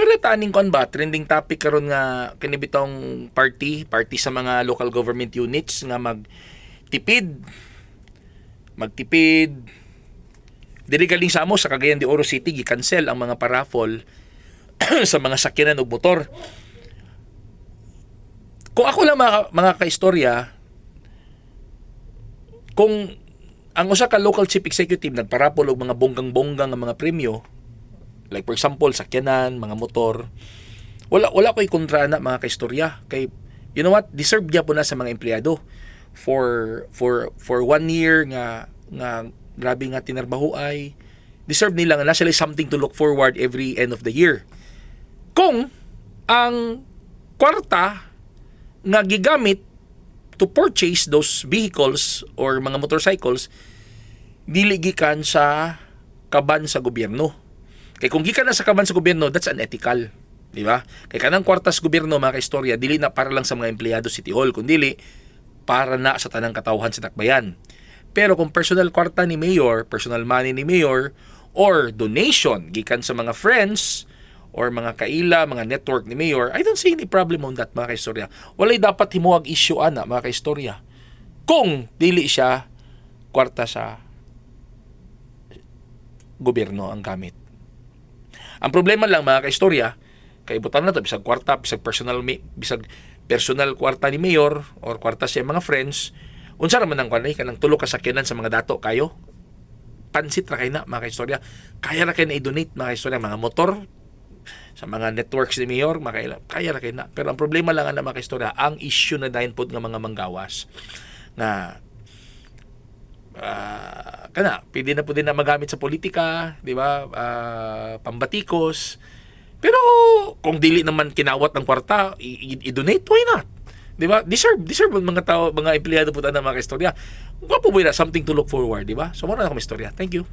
Istorya ta aning kuan ba, trending topic karon nga kini bitong party, party sa mga local government units nga magtipid. Magtipid. Diri galing sa amo sa Cagayan de Oro City, gi-cancel ang mga paraffle sa mga sakyanan ug motor. Kung ako lang, mga kaistorya, kung ang usa ka local chief executive nagpa-raffle og mga bonggang-bonggang nga mga premyo, like for example sakyanan, mga motor, wala ko'y kontra na, mga kaistorya, kay you know what, deserve gyapon na sa mga empleyado for one year nga grabe nga tinarbaho ay deserve nila nga na sila something to look forward every end of the year. Kung ang kwarta nga gigamit to purchase those vehicles or mga motorcycles dili gikan sa kaban sa gobyerno. Kay kung gikan na sa kaban sa gobyerno, that's unethical. Di ba? Kay kanang kwarta sa gobyerno, mga kaistorya, dili na para lang sa mga empleyado City Hall, kundi para na sa tanang katawhan sa dakbayan. Pero kung personal kwarta ni mayor, personal money ni mayor, or donation gikan sa mga friends or mga kaila, mga network ni mayor, I don't see any problem on that, mga kaistorya. Walay dapat himuag issue ana, mga kaistorya. Kung dili siya kwarta sa gobyerno ang gamit. Ang problema lang, mga kaistorya, kay butan na to bisag kwarta, bisag personal kwarta ni mayor or kwarta sa mga friends, unsa ra man ang kwan kanang tulo ka sakyanan sa mga dato kayo? Pansit ra kay na, mga kaistorya. Kaya ra kay na i-donate, mga kaistorya, mga motor sa mga networks ni mayor, mga kaila, kaya ra kay na. Pero ang problema lang ana, mga kaistorya, ang issue na dayon pod nga mga manggawas nga kana pwede na po din na magamit sa politika, di ba? Pambatikos. Pero kung dili naman kinawat ng kwarta, i-donate, why not? Di ba? Deserve ang mga tao, mga empleyado po na, mga kaistorya. Gwapo ba na something to look forward, di ba? So, mao na akong istorya. Thank you.